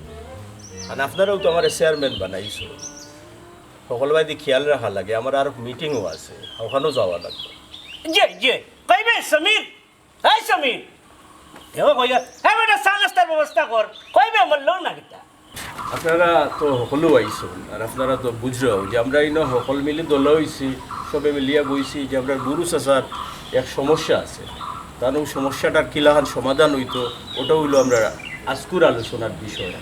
আর আপনারাও তো আমারে চেয়ারম্যান বানাইছো, হকল বায়দি খিয়াল রাখা লাগে, আমার আর মিটিংও আছে, অখানো যাওয়া লাগবো। জি, জি, কইবে সমীর, এই সমীর, দেও কইয়া, এই বেটা, চা নাস্তার ব্যবস্থা কর, কইবে আমার লও না কিতা? আপনারা তো হকলেউ আইছইন, আর আপনারা তো বুঝরাও যে আমরা ইনো হকল মিলি দলা অইছি, সবে মিলিয়া বইছি যে আমরার বুরু চাচার এক সমস্যা আছে, তান অউ সমস্যাটার কিলাখান সমাধান অইতো, ওটা অইলো আমরার আজকুর আলোচনার বিষয়।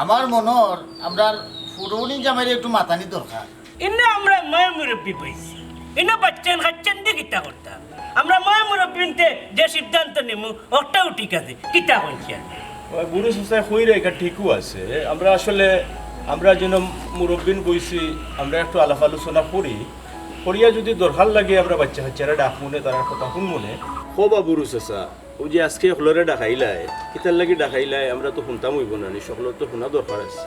আমার মনর আমরার ফুরুনি জামাইরে একটু মাতানি দরকার। ইনো আমরা ময় মুরব্বি বইছি, ইনো বাচ্চাইন কাচ্চাইন দি কিতা করতাম? আমরা ময় মুরব্বিন্তে যে সিদ্ধান্ত নিমু, ওটাও ঠিক আছে। কিতা কইন চেয়ারম্যান? ওই বুরু চাচায় কইরা ইখান ঠিকউ আছে। আমরা আসলে, আমরা যেন মুরব্বিন বইছি, আমরা একটু আলাপ আলোচনা করি, করিয়া যুদি দরকার লাগে আমরা বাচ্চা কাচ্চারে ডাকমুনে, তারার কথা হুনমুনে। কও বা বুরু চাচা, অউ যে আজকে হকলরে ডাকাইলায়, কিতার লাগি ডাকাইলায়, আমরা তো হুনতাম অইবো না নি, হকলর তো হুনা দরকার আছে।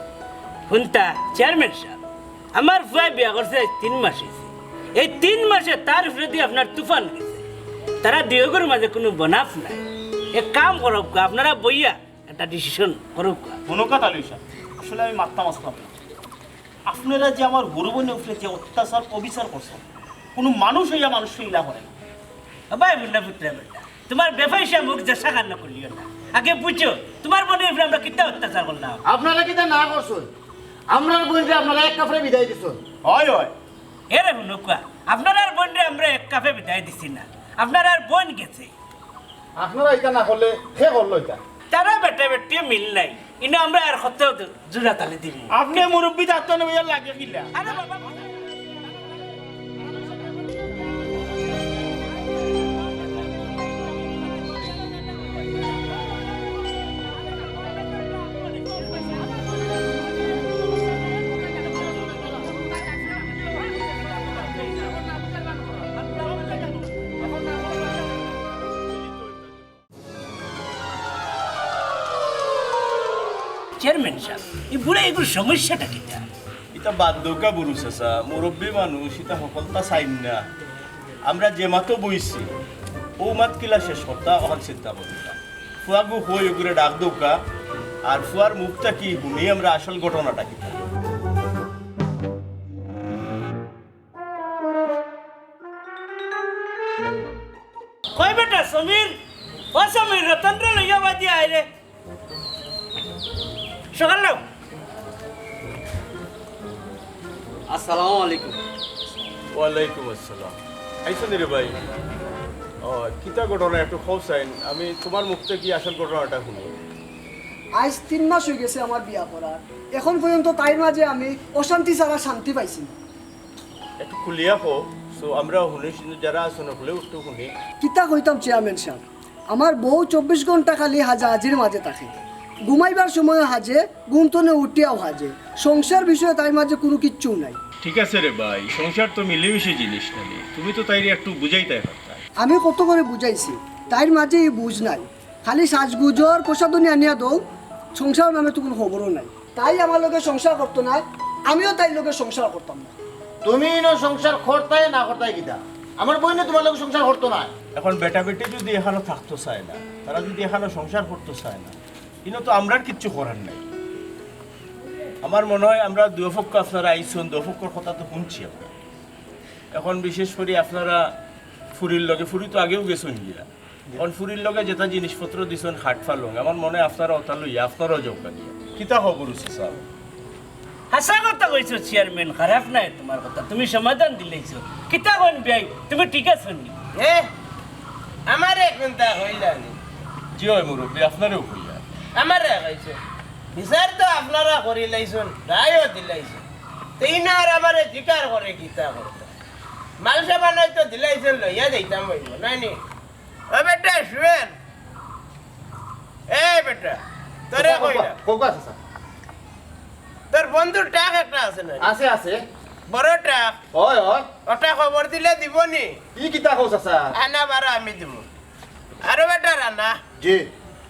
হুনতা, চেয়ারম্যান সাব, আমার ফুয়ায় বিয়া করছে আইজ তিন মাস অইছে। এই তিন মাসে তার উপরেদি আপনার তুফান গেছে। তারা দুইওগুর মাঝে কুনু বনাফ নাই। এক কাম করউক্কা, আপনারা বইয়া একটা decision করউক্কা। হুনউক্কা তালুই সাব, আসলে আমি মাততাম আছলাম না। আপনারা যে আমার বুরু বইনর উপরে যে অত্যাচার অবিচার করছইন, কুনু মানুষ অইয়া মানুষরে ইলা করে না। ও ভাই, মুন্না পুত্র বেটা, তুমার বেফাইসা মুখ যে সাকার না করিও না। আগে বুঝো, তুমার বইনর উপরে আমরা কিতা অত্যাচার করলাম? আপনারা কিতা না করছইন? আমরার বইনরে আপনারা এক কাফড়ে বিদায় দিছইন। অয়, অয়। এরে হুনউক্কা, আপনারার বইনরে আমরা এক কাফে বিদায় দিছি না, আপনারার বইন গেছে। আপনারা ইটা না করলে কে করলো ইটা? তারা বেটা বেটিয়ে মিল নাই, ইনো আমরা আর কত জোড়া তালি দিমু? আপনে মুরব্বি দায়িত্ব নিবার লাগে কিলা? আরে বাবা, চেয়ারম্যান সাব, ই বুড়া এগুর সমস্যাটা কিতা? ইতা বাদ দেউক্কা বুরু চাচা, মুরব্বি মানুষ, ইতা হকলতা চাইন না। আমরা যে মাতো বইছি, অউ মাত কিলা শেষ করতা, অখান চিন্তা করউক্কা। ফুয়াগু কই এগুরে ডাক দেউক্কা, আর ফুয়ার মুখ থাকি হুনি আমরা আসল ঘটনাটা কিতা। কই বেটা সমীর, ও সমীর, রতনরে লইয়া বাদি আয় রে। সকাল নাও। আসসালামু আলাইকুম। ওয়ালাইকুম আসসালাম। আইছো নি রে ভাই? ও, কিতা ঘটনা একটু কও চাইন, আমি তুমার মুখ থাকি আসল ঘটনাটা হুনি। আইজ তিন মাস অই গেছে আমার বিয়া করার, এখন পর্যন্ত তাইর মাঝে আমি অশান্তি ছাড়া শান্তি পাইছি না। একটু খুলিয়া কও, so আমরাও হুনি, কিন্তু যারা আছইন হকলেও একটু হুনি। কিতা কইতাম চেয়ারম্যান সাব, আমার বউ চব্বিশ ঘন্টা খালি হাজাহাজির মাঝে থাকে, ঘুমাইবার সময়ও হাজে, ঘুম থনে উঠিয়াও হাজে, সংসার বিষয়ে তাইর মাঝে কুনু কিচ্ছু নাই। ঠিক আছে রে ভাই, সংসার তো মিলেমিশে জিনিস নানি, তুমি তো তাইরে একটু বুঝাইতায় পারতায়। আমি কত করি বুঝাইছি, তাইর মাঝে ই বুঝ নাই। খালি সাজগুজর পয়সাধনি আনিয়া দেও, সংসার নামে তো কুনু খবরও নাই। তাই আমার লগে সংসার করতো নায়, আমিও তাইর লগে সংসার করতাম না। তুমি ইনো সংসার করতায় না করতায় কিতা? আমার বইনে তুমার লগে সংসার করতো নায়। এখন বেটা বেটি যুদি এখানো থাকতো চায় না, তারা যুদি এখানো সংসার করতো চায় না, ইনো তো আমরার কিচ্ছু করার নাই। আমার মনো অয় আমরা দুইও পক্ষ, আপনারা আইছইন, দুইও পক্ষর কথা তো হুনছি আমরা। এখন বিশেষ করি আপনারা ফুরির লগে, ফুরি তো আগেও গেছইন গিয়া, এখন ফুরির লগে যেতা জিনিসপত্র দিছইন খাট পালং, আমার মনো অয় আপনারা ওটা লইয়া আপনারাও যাউক্কা গিয়া। কিতা খবর অইছে সাব? হাছা কথা কইছো চেয়ারম্যান, খারাপ নায় তুমার কথা, তুমি সমাধান দিলাইছো। কিতা কইন বিয়াই, তুমি ঠিক আছো নি? এ, আমারে কুনতা কইলা নি? জি অয় মুরব্বি, আপনারেউ কইয়া। আমারে কইছো? বিচার তো আপনারা করিলাইছইন, রায়ও দিলাইছইন। তিন আর আমারে জিকার করে কিতা করতা? মালসা বানাই তো দিলাইছেন, লইয়া যাইতাম অইব, নায় নি? ও বেটা, শুয়েন। এই বেটা, তোরে কইলাম। কউক্কা, চাচা। তোর বন্ধুর ট্রাক একটা আছে না? আছে, আছে। বড় ট্রাক। অয়, অয়। ওটা খবর দিলে দিব নি? ই কিতা কও, চাচা? আনা বারো আমি দিব। আরো বেটা রানা। জি।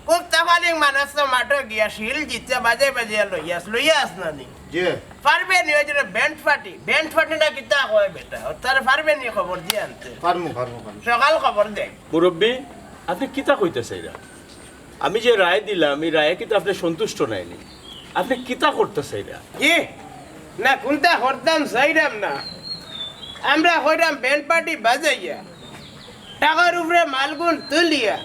খুব তাফালিং মানাস তো মাঠো গিয়া শিল জিতছে, বাজাই বাজাই লইয়াস, লইয়াস না নি? জি। পারবে নি ওই যে ব্যান্ড পার্টি? ব্যান্ড পার্টি না কিতা কয় বেটা? ও তারে পারবে নি খবর দিয়া আনতে? পারমু, পারমু, পারমু। সকাল খবর দে। মুরব্বি, আপনে কিতা কইতা চাইরা? আমি যে রায় দিলাম, ই রায়ে কিতা আপনে সন্তুষ্ট নায় নি? আপনে কিতা করতা চাইরা? কি? না, কুনতা করতাম চাইরাম না। আমরা কইরাম ব্যান্ড পার্টি বাজাইয়া, ট্রাকর উপরে মালগুন তুলিয়া,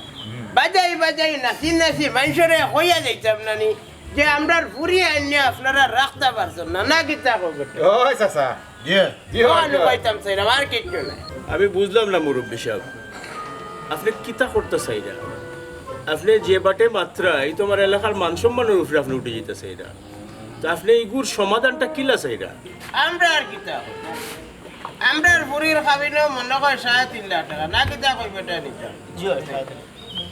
বাজাই বাজাই নাচি নাচি মানষরে কইয়া যাইতাম না নি যে আমরার ফুরি আনিয়া আপনারা রাখতা পারছইন না, না কিতা কও বেটা? ওই চাচা, জি, জি, ও, হয়, আমি হয়। কইতাম চাইরাম, আর কিচ্ছু নায়। আমি বুঝলাম না মুরব্বি সাব, আপনে কিতা করতা চাইরা? আপনে যে বাটে মাতরা, ই তো আমার এলাকার মান সম্মানর উপরে আপনে উঠি যাইতা চাইরা। তো আপনে ইগুর সমাধানটা কিলা চাইরা? আমরা আর কিতা? আমরার ফুরির খাবিনো মনো কয় সাড়ে তিন লাখ টেকা, না কিতা কই বেটা নিতাম? জি, হয়, সাড়ে তিন লাখ।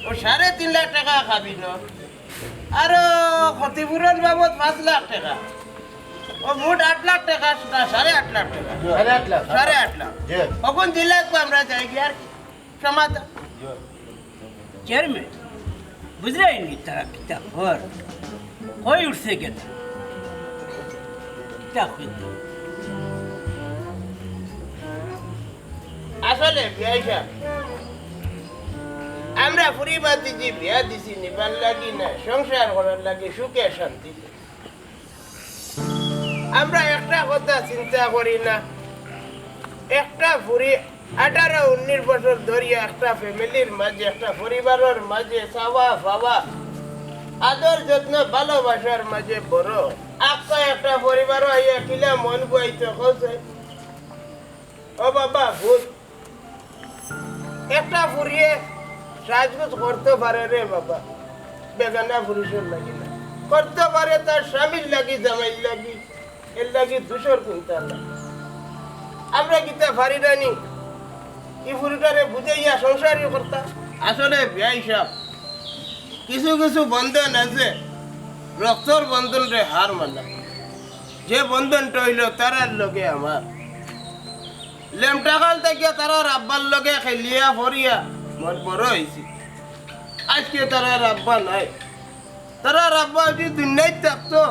ও সাড়ে তিন লাখ টেকা খাবিনো, আরো ক্ষতিপূরণ বাবদ পাঁচ লাখ টেকা, ও মোট আট লাখ টেকা, না, সাড়ে আট লাখ টেকা। সাড়ে আট লাখ। সাড়ে আট লাখ। জি। অখন দুই লাখ আমরা চাই কি আর কি? সমাধান। চেয়ারম্যান, বুঝরায় নি তারা কিতা কর? কই উঠছে গেল? কিতা কইতে? আসলে বিয়াই সাব, আমরা ফুরি বাদ দিছি, বিয়া দিছি নিবার লাগি না, সংসার করার লাগি, সুখে শান্তি। আমরা একটা কথা চিন্তা করি না, একটা ফুরি আঠারো উনিশ বছর ধরিয়া একটা ফ্যামিলির মাঝে, একটা পরিবারর মাঝে চাওয়া পাওয়া, আদর যত্ন ভালোবাসার মাঝে বড়। আক্কা একটা পরিবারও আইয়া কিলা মন বুয়াইতো কওছে। ও বাবা, ভূত। একটা ফুরিয়ে সাজগুজ করতো পারে রে বাবা, বেগানা পুরুষর লাগি না, করতো পারে তার স্বামীর লাগি, জামাইর লাগি, এর লাগি দুষর কুনতা না। আমরা কিতা পারি না নি ই ফুরিটারে বুঝাইয়া সংসারই করতা? আসলে বিয়াই সাব, কিছু কিছু বন্ধন আছে, রক্তর বন্ধনরে হার মানা। যে বন্ধনটা অইলো তারার লগে আমার। লেমটাকাল থাকিয়া তারার আব্বার লগে খেলিয়া ফড়িয়া মন বড় অইছি। আইজকে তারার আব্বা নাই। তারার আব্বা যুদি দুনিয়াত থাকতো,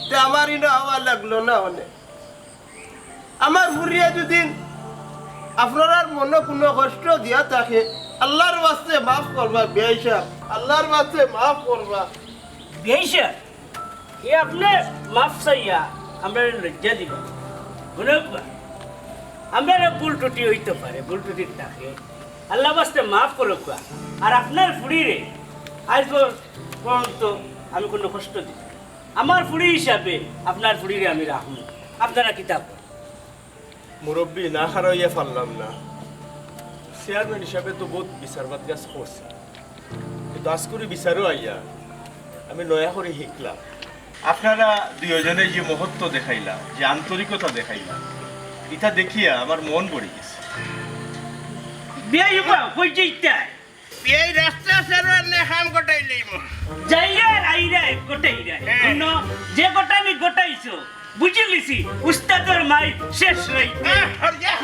তে আমার ইনো আওয়া লাগলো না অনে। আমার ফুরিয়ে যুদি আপনারার মনো কুনু কষ্ট দিয়া থাকে, আল্লার ওয়াস্তে মাফ করবা বিয়াই সাব, আল্লার ওয়াস্তে মাফ করবা। বিয়াই সাব, ই আপনে মাফ চাইয়া আমরারে লজ্জা দিবা। হুনউক্কা, আমরারও ভুল ত্রুটি অইতো পারে, ভুল ত্রুটি থাকে। আল্লার ওয়াস্তে মাফ করউক্কা। আর আপনার ফুরিরে আইজ পর্যন্ত আমি কুনু কষ্ট দিছি না। আমার ফুরি হিসাবে আপনার ফুরিরে আমি রাখমু। আপনারা কিতা কইন? মুরব্বি, না খাড়া অইয়া পারলাম না। চেয়ারম্যান হিসাবে তো বউত বিচার বাদ গাছ করছি, কিন্তু আজকুরি বিচারও আইয়া আমি নয়া করি হিকলাম। আপনারা দুইওজনে যে মহত্ব দেখাইলা, যে আন্তরিকতা দেখাইলা, ইটা দেখিয়া আমার মন ভরি গেছে। বিয়াই বা, কই যাইতায়? এই রাস্তা সারার নে কাম গটাই লইমু। যাইরা, আইরা, গটাইরা। হ্যাঁ। হুনো, যে গটামি গটাইছো, বুঝিলিছি, উস্তাদর মাই শেষ নাই। আহ, হরিয়া।